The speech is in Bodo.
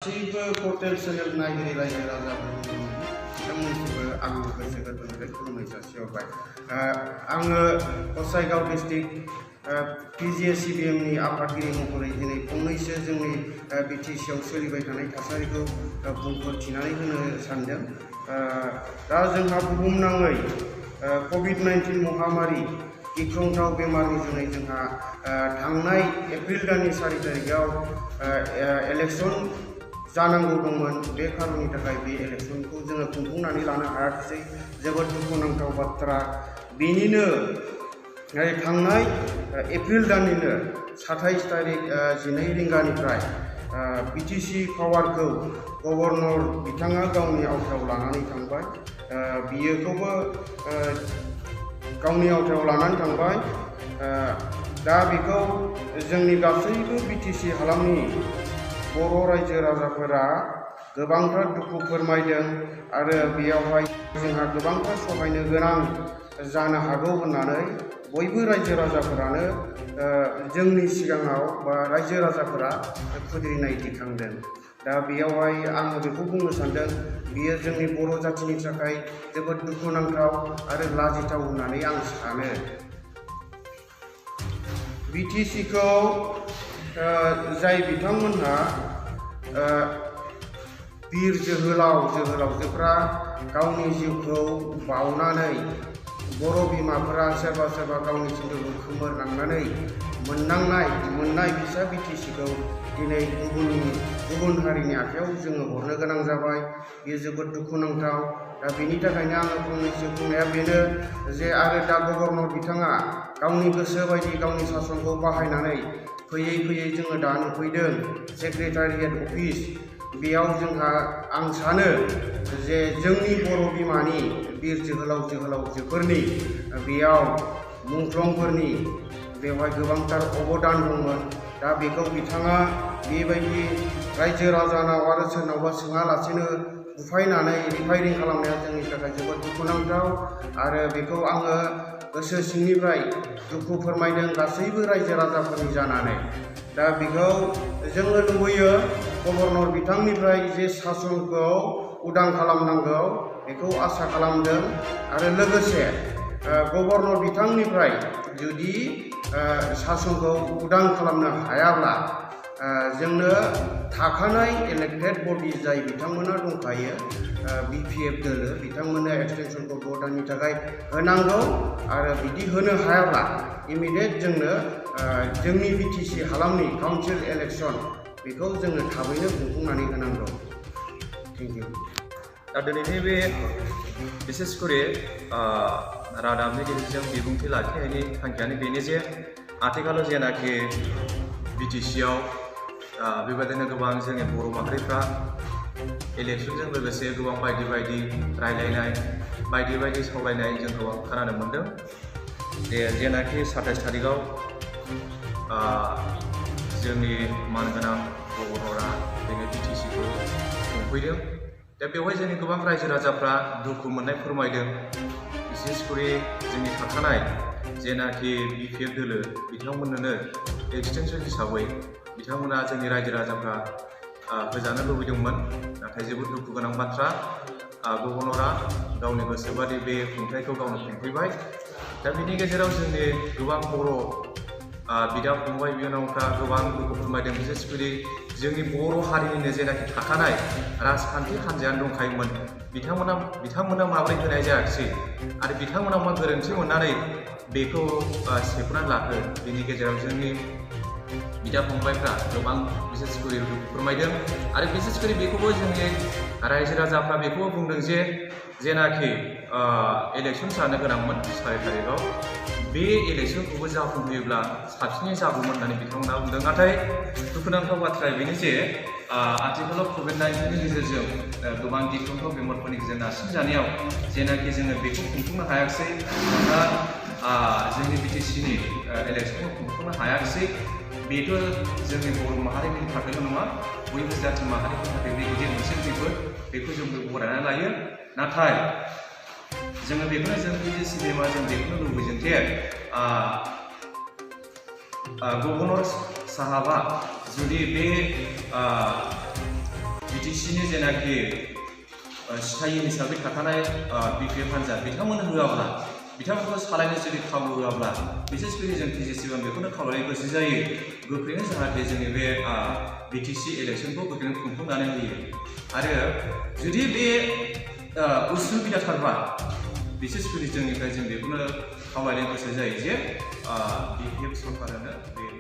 गासैबो पर्टेल चेनेल नायगिरि रायजो राजाफोरनि बिथांमोनखौबो आंनि गोसो गोरबोनिफ्राय खुलुमनाय जासिहरबाय। आङो गसाइगाव डिस्ट्रिक्ट PJACBM नि आफादगिरि महरै दिनै फंनैसो जोंनि BTC आव सोलिबाय थानाय थासारिखौ बुंफोरथिनानै होनो सानदों। दा जोंहा बुहुमनाङै COVID-19 महामारी गिख्रंथाव बेमारनि जुनै जोंहा थांनाय एप्रिल दाननि 4 तारिखआव इलेक्शन जानांगौ दंमोन। बे खारननि थाखाय बे इलेक्शनखौ जोङो खुंफुंनानै लानो हायाखिसै। जोबोद दुखुनांथाव बाथ्रा। बेनिनो थांनाय एप्रिल दाननिनो 27 तारिख 12 रिंगानिफ्राय BTC पावारखौ गभर्नर बिथाङा गावनि आवथायाव लानानै थांबाय। बियोखौबो गावनि आवथायाव लानानै थांबाय। दा बेखौ जोंनि गासैबो BTC हालामनि बर' रायजो राजाफोरा गोबांथार दुखु फोरमायदों आरो बेयावहाय जोंहा गोबांथार सहायनो गोनां जानो हागौ होननानै बयबो रायजो राजाफोरानो जोंनि सिगाङाव बा रायजो राजाफोरा खुद्रिनाय दिखांदों। दा बेयावहाय आङो बेखौ बुंनो सानदों, बियो जोंनि बर' जाथिनि थाखाय जोबोद दुखुनांथाव आरो लाजिथाव होननानै आं सानो। BTC खौ जाय बिथांमोनहा बिर जोहोलावजोफ्रा गावनि जिउखौ बावनानै बर' बिमाफोरा सोरबा गावनि जिउखौ खोमोरलांनानै मोननाय फिसा BTC खौ दिनै गुबुन हारिनि आखायाव जोङो हरनो गोनां जाबाय। बेयो जोबोद दुखुनांथाव। दा बेनि थाखायनो आङो फंनैसो बुंनाया बेनो जे आरो दा गभर्नर बिथाङा गावनि गोसो बायदि गावनि सासनखौ बाहायनानै फैयै जोङो दा नुफैदों सेक्रेटारियेट अफिस। बेयाव जोंहा आं सानो जे जोंनि बर' बिमानि बिर जोहोलावजोफोरनि बेयाव मुंख्लंफोरनि बेवहाय गोबांथार अबदान दंमोन। दा बेखौ बिथाङा बेबायदि रायजो राजानाव आरो सोरनावबा सोङालासेनो बुफायनानै रिफायरिं खालामनाया जोंनि थाखाय जोबोद दुखुनांथाव आरो बेखौ आङो गोसो सिंनिफ्राय दुखु फोरमायदों गासैबो रायजो राजाफोरनि जानानै। दा बेखौ जोङो लुबैयो गभर्नर बिथांनिफ्राय जे सासनखौ उदां खालामनांगौ बेखौ आसा खालामदों आरो लोगोसे गभर्नर बिथांनिफ्राय जुदि सासनखौ उदां खालामनो हायाब्ला जोंनो थाखानाय इलेक्टेड बडि जाय बिथांमोना दंखायो BPF दोलो बिथांमोननो एक्सटेनसनखौ 6 दाननि थाखाय होनांगौ आरो बिदि होनो हायाब्ला इमिडियेट जोंनो जोंनि BTC हालामनि काउन्सिल इलेक्शन बेखौ जोङो थाबैनो खुंफुंनानै होनांगौ। Thank you. दा दिनैनि बे बिसेसकरि रादाबनि गेजेरजों बिबुंथि लाखिनायनि थांखियानो बेनो जे आथिखालाव जेनाखि BTC आव बेबायदिनो गोबां जोंनि बर' माहारिफ्रा इलेक्शनजों लोगोसे गोबां बायदि रायलायनाय बायदि सावरायनाय जों गोबां खोनानो मोनदों। जेनाखि 27 तारिखआव जोंनि मानगोनां गभर्नरा जोंनि BTC खौ खुंफैदों। दा बेवहाय जोंनि गोबां रायजो राजाफ्रा दुखु मोननाय फोरमायदों। बिसेसकरि जोंनि थाखानाय जेनाखि BPF दोलो बिथांमोननो एक्सटेनसन हिसाबै बिथांमोना जोंनि रायजो राजाफ्रा होजानो लुबैदोंमोन। नाथाय जोबोद दुखु गोनां बाथ्रा गभर्नरा गावनि गोसोबादि बे खुंथायखौ गावनो खुंफैबाय। दा बेनि गेजेराव जोंनि गोबां बर' बिदा फंबाय बिनानावफ्रा गोबां दुखु फोरमायदों। बिसेसकरि जोंनि बर' हारिनिनो जेनाखि थाखानाय राजखान्थि हान्जायानो दंखायोमोन बिथांमोना माबोरै होनाय जायाखिसै आरो बिथांमोना मा गोरोन्थि मोननानै बेखौ सेख'नानै लाखो। बेनि गेजेराव जोंनि बिदा फंबायफ्रा गोबां बिसेसकरि दुखु फोरमायदों आरो बिसेसकरि बेखौबो जोंनि रायजो राजाफ्रा बेखौबो बुंदों जे जेनाखि इलेक्शन जानो गोनांमोन 4 तारिखआव बे इलेक्शनखौबो जाफुंहोयोब्ला साबसिनै जागौमोन होननानै बिथांमोना बुंदों। नाथाय दुखुनांथाव बाथ्राया बेनो जे आथिखालाव COVID-19 नि गेजेरजों गोबां गिख्रंथाव बेमारफोरनि गेजेरजों नारसिनजानायाव जेनाखि जोङो बेखौ खुंफुंनो हायाखिसै दा जोंनि BTC नि इलेक्शनखौ खुंफुंनो हायाखिसै। बेथ' जोंनि बर' माहारिनि थाखायल' नङा, बयबो जाथि माहारिनि थाखाय बे गिदिर मोनसे खैफोद बेखौ जों बरायनानै लायो। नाथाय जोङो बेखौनो जों BTC जों बेखौनो लुबैदों जे गभर्नर साहाबा जुदि बे BTCनि जेनाखि सिथायि हिसाबै थाखानाय BPF हान्जा बिथांमोन होआब्ला बिथांमोनखौ सालायनो जुदि खाबु होआब्ला बिसेसकरि जों PJACBM बेखौनो खावलायनो गोसो जायो गोख्रैनो जाहाथे जोंनि बे BTC इलेक्सनखौ गोख्रैनो खुंफुंनानै होयो आरो जुदि बे उसुबिदा थारबा बिसेसकरि जोंनिफ्राय जों बेखौनो खावलायनो गोसो जायो जे BPF सरकारानो बे